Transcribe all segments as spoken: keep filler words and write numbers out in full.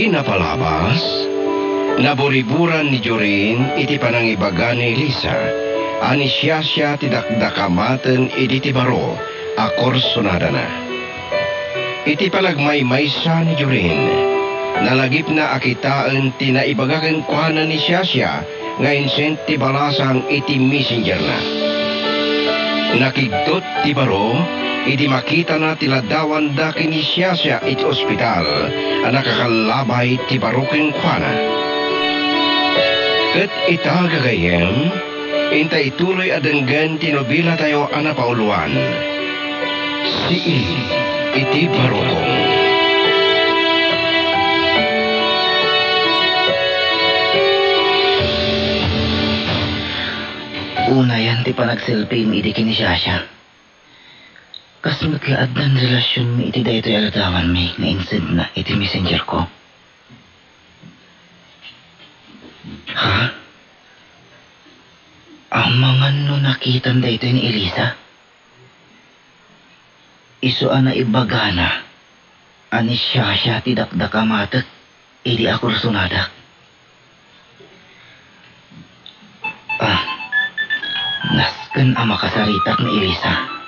Napalabas, naburiburan ni Jorin iti panangibaga ni Elisa a ni Siasia ti dakdakamaten idi ti baro a kursunadana. Iti panagmaymaysa ni Jorin, nalagipna a kitaen ti naibaga kenkuana ni Siasia nga insent ti balasang iti messengerna. Nakigtot ti baro idi makitana ti ladawanda ken ni Siasia iti ospital a nakakallabay ti baro kenkuana. Ket ita, gagayyem, inta ituloy a denggen ti nobelatayo a napauluan, Sii iti Barukong. Unayan ti panagselfiem idi ken ni Siasia. Kas met la addan relasionmi iti daytoy a ladawanmi nga insendna iti messengerko. Ha? Amangan no nakitan daytoy ni Elisa? Isu a naibagana a ni Siasia ti dakdakamatek idi a kursunadak. Ah, nasken a makasaritak ni Elisa.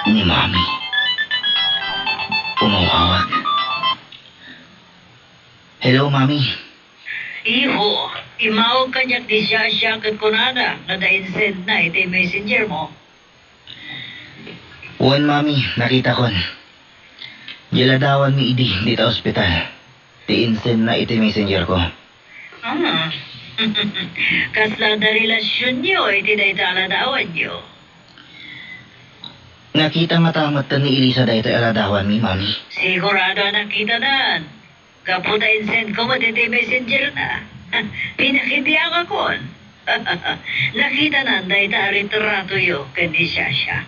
Ni Mami. Umawawag. Hello, Mami. Iho, immawag kaniak ni Siasia ket kunana nga nainsendna iti messengermo. Wen, Mami, nakitakon. Diay ladawanmi idi dita ospital ti insendna iti messengerko. Ah. Kasla adda relasionyo iti dayta a ladawanyo? Nakita ngata metten ni Elisa daytoy a ladawanmi, Mami. Sigurado a nakitanan. Gapu ta insendko met iti messengerna. Pinakibiangakon. Nakitanan dayta a retratoyo ken ni Siasia.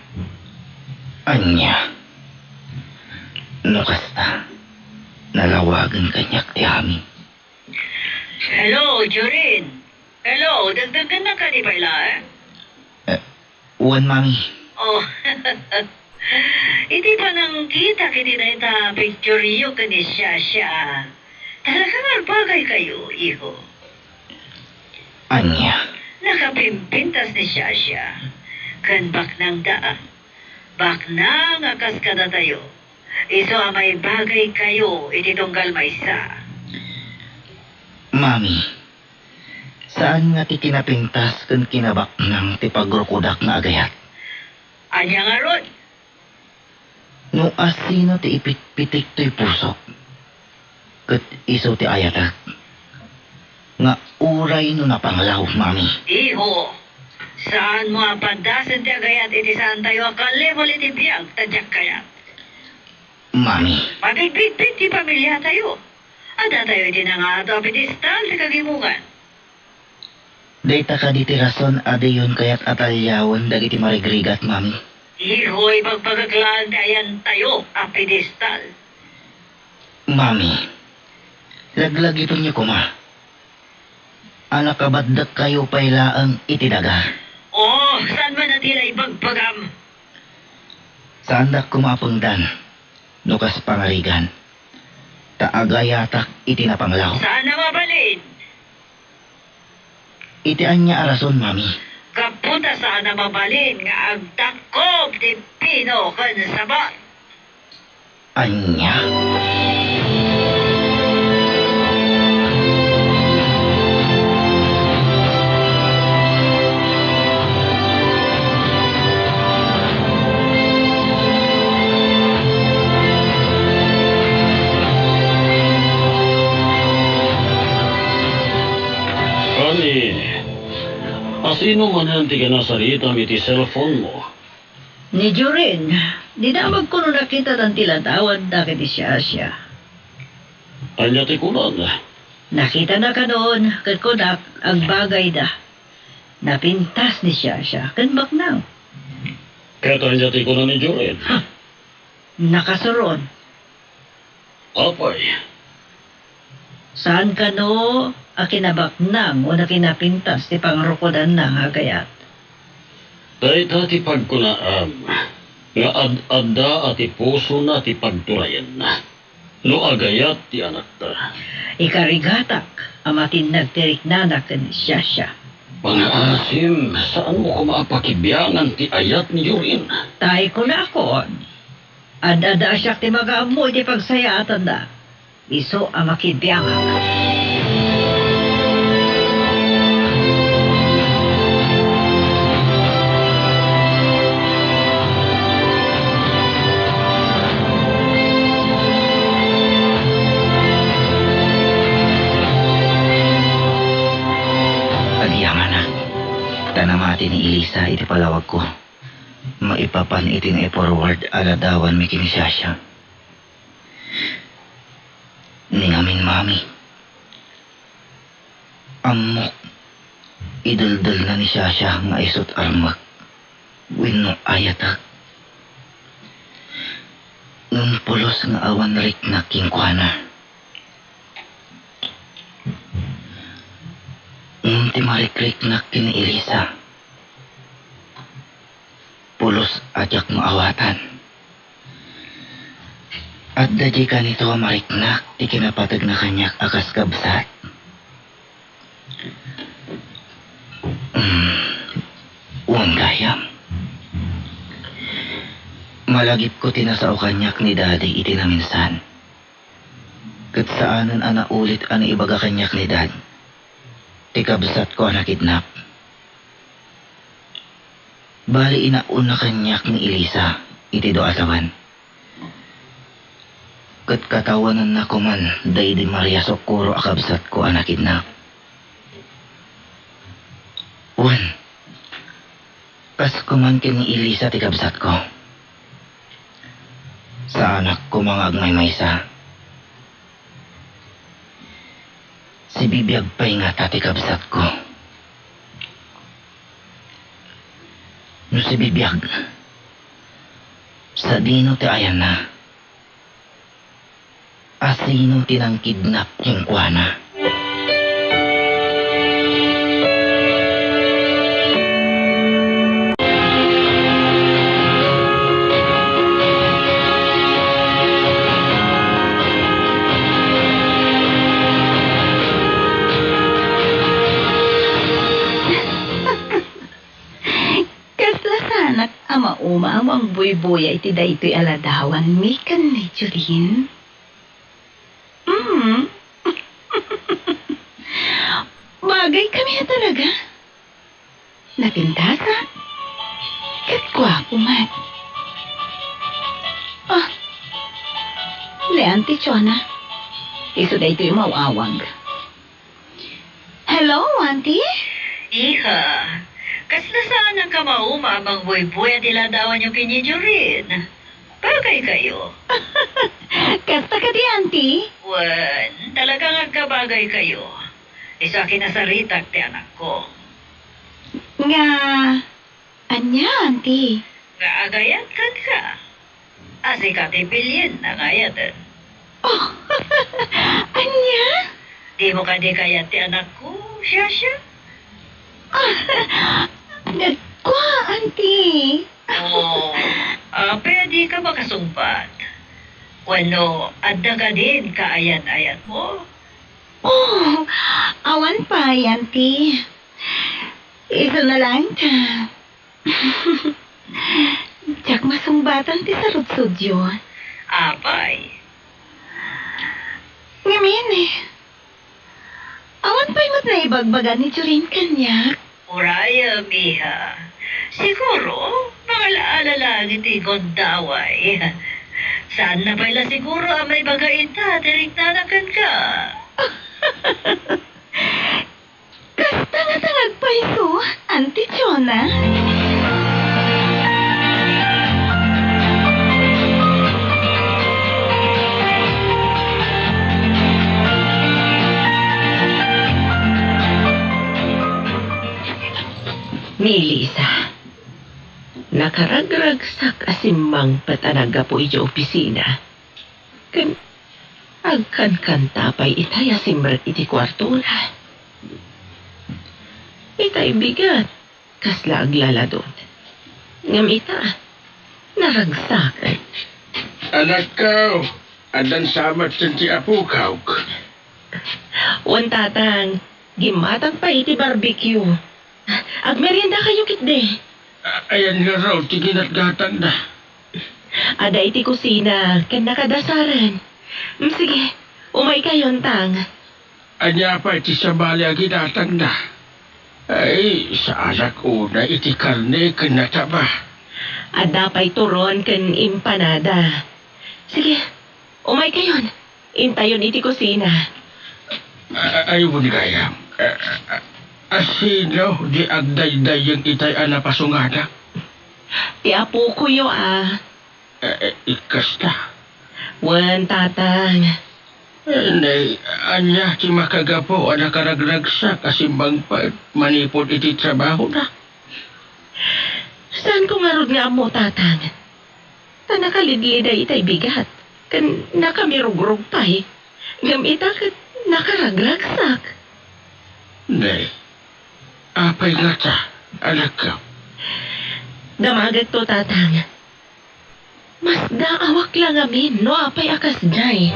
Ania? No kasta, nalawagen kaniak ti amin. Hello, Jorin. Hello, dagdaggennak kadi pay laeng? Eh, wen, Mami. Oh. Iti panangkitak iti dayta a pictureyo ken ni Siasia, talaga nga agbagaykayo, iho. Ania? Nakapimpintas ni Siasia ken baknangda. Baknang a kas kadatayo, isu a maibagaykayo iti tunggal maysa. Mami, saan nga ti kinapintas ken kinabaknang ti pagrukodak nga agayat. Ania ngarud? No asino ti ipitpitik toy pusok, ket isu ti ayatek. Nga uray no napanglaw, Mami. Iho, saanmo a padasen ti agayat iti saantayo a kallevel iti biag ta diak kayat. Mami. Mabigbigbig ti pamiliatayo. Addatayo iti nangato a pedestal ti kagimongan. Dayta kadi ti rason a diyon kayat a taliawen dagiti marigrigat, Mami? Iho, ibagbagak laeng ti ayantayo a pedestal. Mami, laglagipenyo koma a nakabaddekkayo pay laeng iti daga. Oh, saan man a ti la ibagbagam? Saandak koma a pengdan no kas pangarigan, ta agayatak iti napanglaw. Saan a mabalin. Iti ania a rason, Mami? Gapu ta saan a mabalin nga agdakkob ti pino ken sabat. Ania? Ani, asino manen ti kinasaritam iti cellphone mo? Ni Jorin, dinamagko no nakitanan ti ladawanda ken ni Siasia. Ania ti kunana? Nakitana kanon, ket kunak, agbagayda. Napintas ni Siasia ken baknang. Ket ania ti kuna ni Jorin? Ha! Nakasuron. Apay? Saan kano a kinabaknang wenno kinapintas ti pangrukodanna nga agayat? Dayta ti pagkunaam. Nga ad-adda a ti pusona ti pagturayenna no agayat ti anakta. Ikarigatak a matinnag ti riknana ken ni Shasha. Pangaasim, saanmo koma a pakibiangan ti ayat ni Jorin? Tay kunakon, ad-adda siak ti makaammo iti pagsayaatanna. Isu a makibiangak. Agyamanak, ta namati ni Elisa iti palawagko. Maipapan iti nai-forward a ladawanmi ken ni Shasha. Ni ngamin, Mami, ammok, ideldelna ni Shasha nga isut' armek wenno ayatek. Ngem pulos nga awan riknak kenkuana. Ngem ti marikriknak ken ni Elisa, pulos a diak maawatan. Adda diay kanito a mariknak ti kinapategna kaniak a kas kabsat. Mm, wen gayam. Malagipko ti nasao kaniak ni Daddy iti naminsan. Ket saanen a naulit a naibaga kaniak ni Dad ti kabsatko a nakidnap. Bali, inauna kaniak ni Elisa iti dua a tawen. Ket katawananna koman daydi Maria Socorro a kabsatko a nakidnap. Wen, kas koman ken ni Elisa ti kabsatko. Saanak koma nga agmaymaysa. Sibibiag pay ngata ti kabsatko. No sibibiag, sadino ti ayanna? A sino ti nangkidnap kenkuana? Kasla saanak a mauma a mangbuybuya iti daytoy a ladawanmi ken ni Jorin? Mm. Bagaykami a talaga. Napintasak. Ket guapo met. Ah, ni Auntie Chona. Isu daytoy umaw-awag. Hello, Auntie? Iha, kasla saanak a mauma a mangbuybuya ti ladawanyo ken ni Jorin? Bagaykayo. Kasta kadi, Auntie? Wen, talaga nga agkabagaykayo. Isu a kinasaritak ti anakko. Nga, ania, Auntie? Nga agayat kenka. A sika ti pilienna nga ayaten. Oh, ania? Dimo kadi kayat ti anakko, Shasha? Kua, Auntie. Oh, apay a dika makasungbat? Wenno, adda kadin kaayan-ayatmo? Oh, awan pay, Auntie. Isuna laeng ta. Diak masungbatan ti sarudsodyo. Apay? Ngamin, eh. Awan pay met naibagbaga ni Jorin kaniak. Uray, amiha. Siguro, mangaala laeng iti gundaway. Saanna pay la siguro a maibaga ita ti riknana kenka. Kasta nga tangag payso, Auntie Chona? Ni Elisa, nakaragragsak a simmangpet a naggapu idiay opisina. Ken agkankanta pay itay a simrek iti kuartona. Itay bigat, kasla aglaladot. Ngem ita, Naragsak. Anakkaw, addan samat ken ti apokaw. Wen, Tatang, gimmatang pay iti barbecue. Agmeriendakayo ketdi. A-, ayan ngarud ti ginatgatangna. Adda iti kusina ken nakadasaren. Mm, sige, umaykayon, Tang. Ania pay ti sabali a ginatangna? Ay, saanak unay iti karne ken nataba. Adda pay turon ken empanada. Sige, umaykayon. Intayon iti kusina. A-, ay, wen gayam. A, a, a, sino ti agdaydayeng itay a napasungada? Ti apokoyo a. Eh, eh, ikkasta. Wen, Tatang. Eh, nay, ania ti makagapu a nakaragragsak a simmangpet manipud iti trabahona? Saanko ngarud nga ammo, Tatang. Ta nakalidliday itay bigat, ken nakamirugrog pay. Ngem ita ket nakaragragsak. Nay, apay ngata, anakko? Damagekto, Tatang. Masdaawak la ngamin no apay a kasdiay.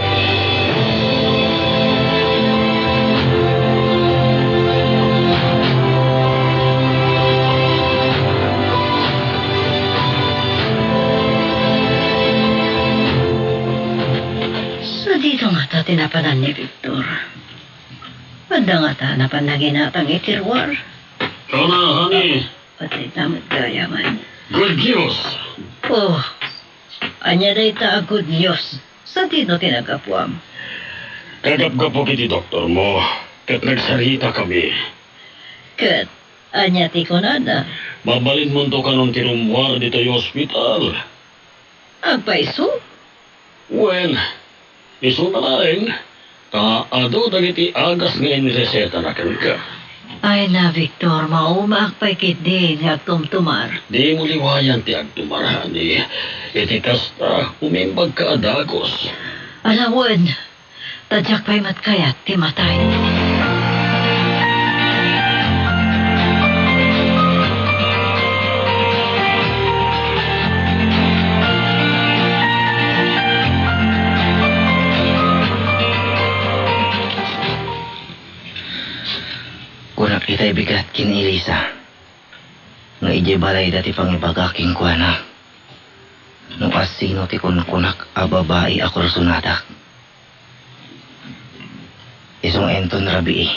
Sadino ngata ti napanan ni Victor? Adda ngata napan nanginatang iti ruar? Kuna, honey. Patay ta met gayaman. Good news! Oh, ania dayta a good news? Sadino ti naggapuam? Kagapgapuk iti doktormo, ket nagsaritakami. Ket ania ti kunada? Mabalinmonto kanon ti rummuar ditoy ospital. Agpayso? Wen, isuna laeng, ta adu dagiti agas nga inresetana kenka. Ay na, Victor, maumaak pay ketdin nga agtumtumar. Dimo liwayan ti agtumar, honey. Iti kasta, umimbagka a dagus. Ala wen, ta diak pay met kayat ti matay. Kunak itay bigat ken ni Elisa nga idiay balayda ti pangibaga kenkuana. No asino ti kunkunak a babai a kursunadak. Isu nga inton rabii,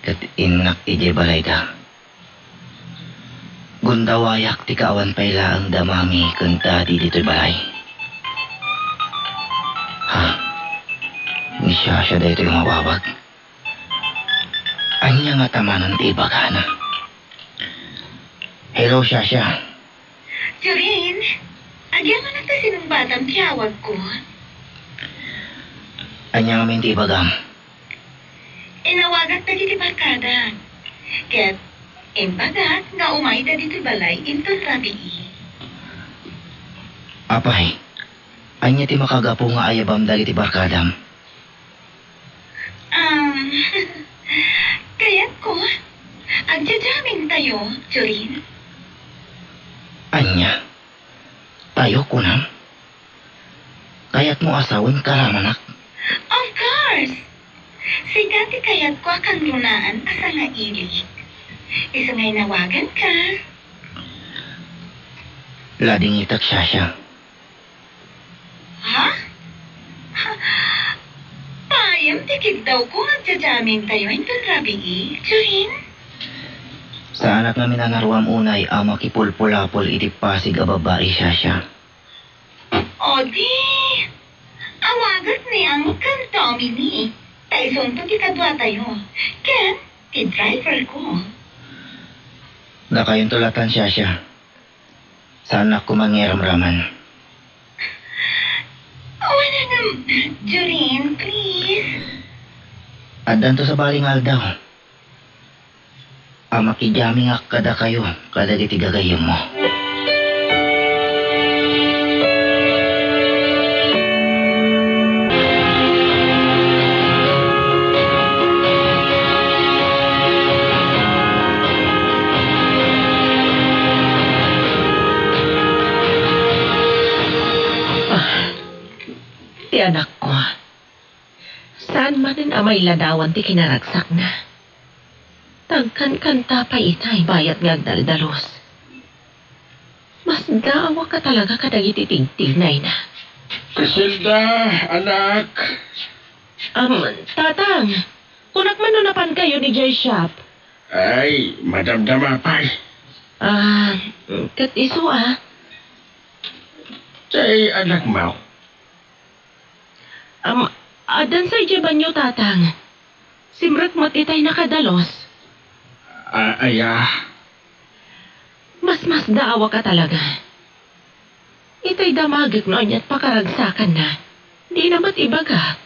ket innak idiay balayda. Gundawayak ti kaawan pay laeng da mami ken daddy ditoy balay. Ha? Ni Shasha daytoy nga awawag? Ania ngata manen ti ibagana? Hello, Shasha. Jorin, agyamanak ta sinungbatam ti awagko. Ania ngamin ti ibagam? Inawagak dagiti barkada. Ket imbagak nga umayda ditoy balay inton rabii. Apay, ania ti makagapu nga ayabam dagiti barkadam? Um, kayatko, agja-jamming tayo, Jorin. Ania? Tayo, kunam? Kayatmo a sawen karamanak? Of course! Sika ti kayatko a kangrunaan a sangailik. Isu nga inawaganka. Ladingitek, Shasha. Ha? Ha? Payam ti kiddawko nga agja-jamming tayo inton rabii, Jorin? Saanak ngamin a naruam unay a makipulpulapol iti pasig a babai, Shasha. O di, awagak ni Uncle Dominic, ta isunto ti kaduatayo, ken ti driver ko. Dakayonto latan, Shasha. Saanak koma nga iramraman. Awan ngem, Jorin, please. Addanto sabali nga aldaw a makijammingak kadakayo kadagiti gagayyemmo. ti anakko. Saan manen a mailadawan ti kinaragsakna. Tagkankanta pay itay bayat nga agdaldalos. Masdaawak a talaga kadagiti tigtignayna. Criselda, anak. Am, Tatang, kunak man no napankayon idiay shop. Ay, madamdama pay. Ah, ket isu a? Tay anakmo. Am, addansa idiay banio, Tatang. Simrek met itay nakadalos. A-, aya? Masmasdaawak a talaga. Itay damagek no aniat pakaragsakanna. Dina met ibagak.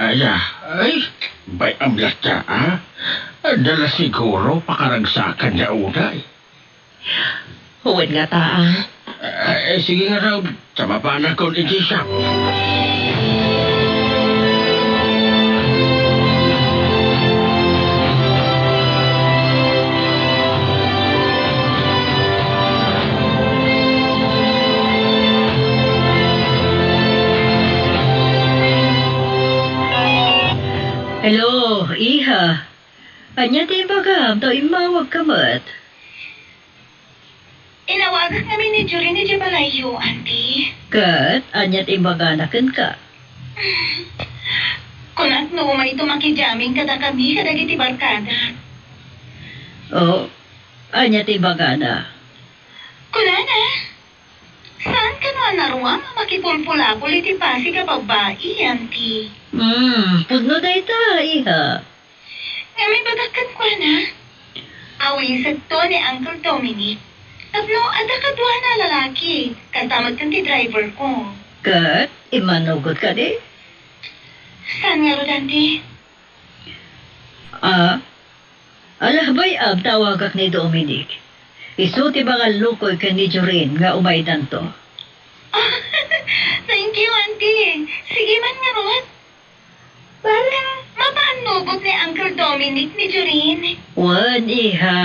Aya? Ay, bay-am latta, a? Adda la siguro pakaragsakanna unay. Wen ngata, a? Ay, sige ngarud, ta mapanakon idiay shop. Hello, iha. Ania ti ibagam, ta immawagka met? Inawagak ngamin ni Jorin idiay balayyo, Auntie. Ket ania ti imbagana kenka? Kunak no umayto makijamming kadakami kadagiti barkadak. Oh, ania ti imbagana? Kunana, saan kano a naruam a makipulpulapol iti Pasig a babbai, Auntie? Hmm, pudno dayta, iha. Ngem ibagak kenkuana, awisekto ni Uncle Dominic tapno adda kaduana a lalaki, kasta met ken ti driver ko. Ket immanugot kadi? Saan ngarud, Auntie? Ah, ala, bay-am ta awagak ni Dominic. Isu ti mangallukoy ken ni Jorin nga umaydanto. Oh, thank you, Auntie. Sige man ngarud. Bale, mapaannugot ni Uncle Dominic ni Jorin? Wen, iha.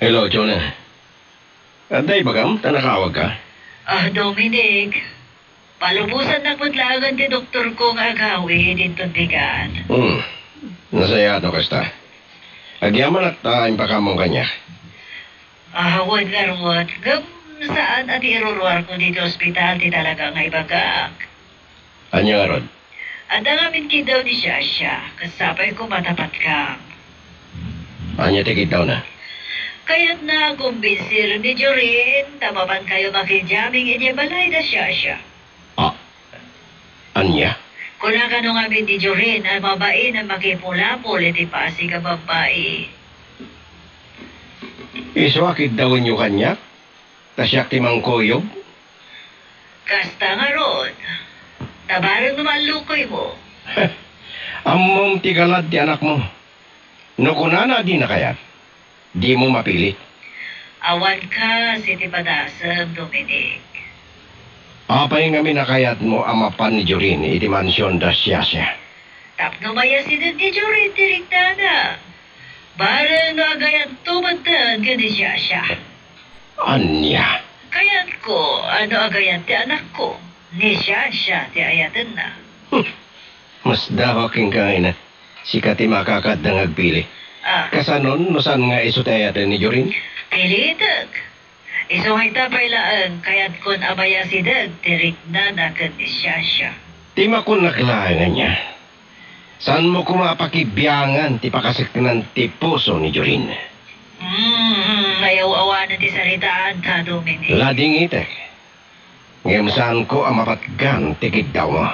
Hello, Jonah. Adda ibagam ta nakaawagka? Ah, Dominic, palubosannak met laengen ti doktorko nga agawid inton bigat. Hmm. Nasayaat no kasta. Agyamanak ta impakammo kaniak. Ah, wen ngarud, ngem saan a ti iruruarko ditoy ospital ti talaga nga ibagak. Ania ngarud? Adda ngamin kiddaw ni Shasha, ket sapay koma ta patgam. Ania ti kiddawna? Kayatna a kumbinsir ni Jorin ta mapankayo makijamming idiay balay da Shasha. Ah, ania? Kuna kano ngamin ni Jorin a mabain a makipulapol iti Pasig a babbai. Isu a kiddawenyo kaniak? Ta siak ti mangkuyog? Kasta ngarud, ta bareng no maallukoymo. Ammom ti galad ti anakmo. No kunana a dina kayat, dimo mapili. Awan kas iti padasem, Dominic. Apay ngamin a kayatmo a mapan ni Jorin iti mansion da Shasha? Tapno mayasideg ni Jorin ti riknana. Bareng no agayatto metten ken ni Shasha. Ania? Kayatko a no agayat ti anakko, ni Shasha ti ayatenna. Hmm. Masdaawak kenka nga ina. Sika ti makakadda nga agpili. Ah. Kasanon no saan nga isu ti ayaten ni Jorin? Pilitek. Isu nga ita pay laeng, kayatkon a mayasideg ti riknana ken ni Shasha. Ti makunak laeng ania, saanmo koma a pakibiangan ti pakaseknan ti puso ni Jorin. Hmm, nayaw-awanen ti saritaanta, Dominic. Ladingitek. Ngem saanko a mapatgan ti kiddawmo.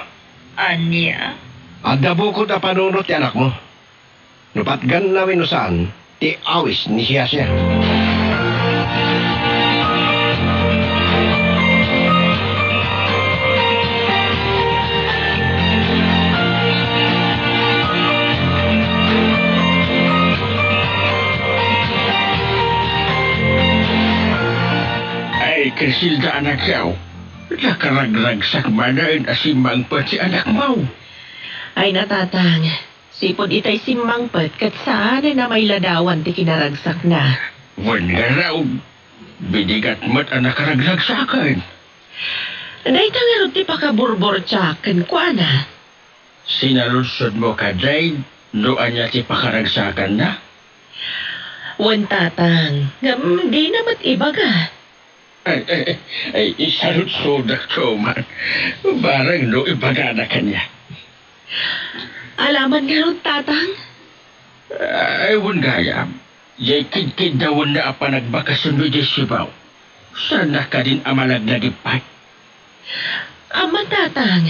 Ania? Adda bukod a panunot ti anakmo. No patganna wenno saan ti awis ni Shasha. Isilda, anakko, nakaragragsak manen a simmangpet ti anakmo. Ay, natatang, sipud itay simmangpet ket saanen a mailadawan ti kinaragsakna. Wen ngarud, bidigat met a nakaragragsaken. Dayta ngarud ti pakaburburtiak kenkuana. Sinaludsodmo kadi no ania ti pakaragsakanna? Wen, tatang, ngem dina met ibaga. Ay, ay, ay, ay, isaludsodak man. Barang no ibagana kaniak. Alaman ngarud, tatang? Ay, wen gayam. Jay kidkiddawenna a panagbakasionmo idiay Cebu. Saanna kadin a malaglagippay? Ammo, tatang.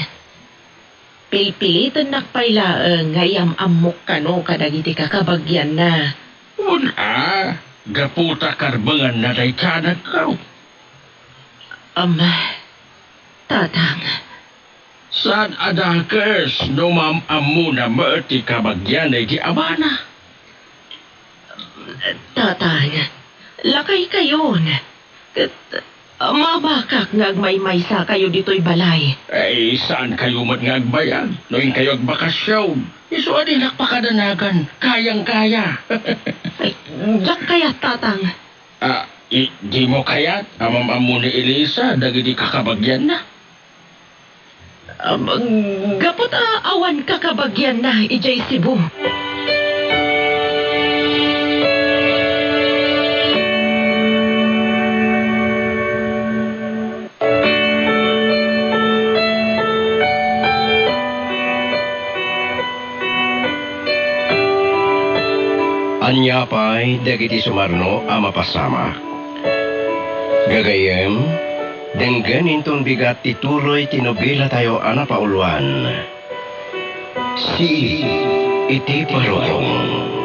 Pilpilitennak pay laeng nga iyam-ammok kano kadagiti kakabagianna. Wen a, gapu ta karbenganna dayta, anakko. Ammo, tatang. Saan a dakes no maam-ammona met ti kabagianna idi amana? Tatang, lakaykayon. Ket mabakak nga agmaymaysakayo ditoy balay. Ay, saankayo met nga agbayag no inkayo agbakasion. Isu a dinak pakadanagan, kayang-kaya. Ay, diak kayat, tatang. Ah, i-, dimo kayat a maam-ammo ni Elisa dagiti kakabagianna? Um, gapu ta awan kakabagianna idiay Cebu. Ania pay dagiti sumarno a mapasamak? Gagayyem, denggen inton bigat ti tuloy ti nobelatayo a napauluan, Sii iti Barukong.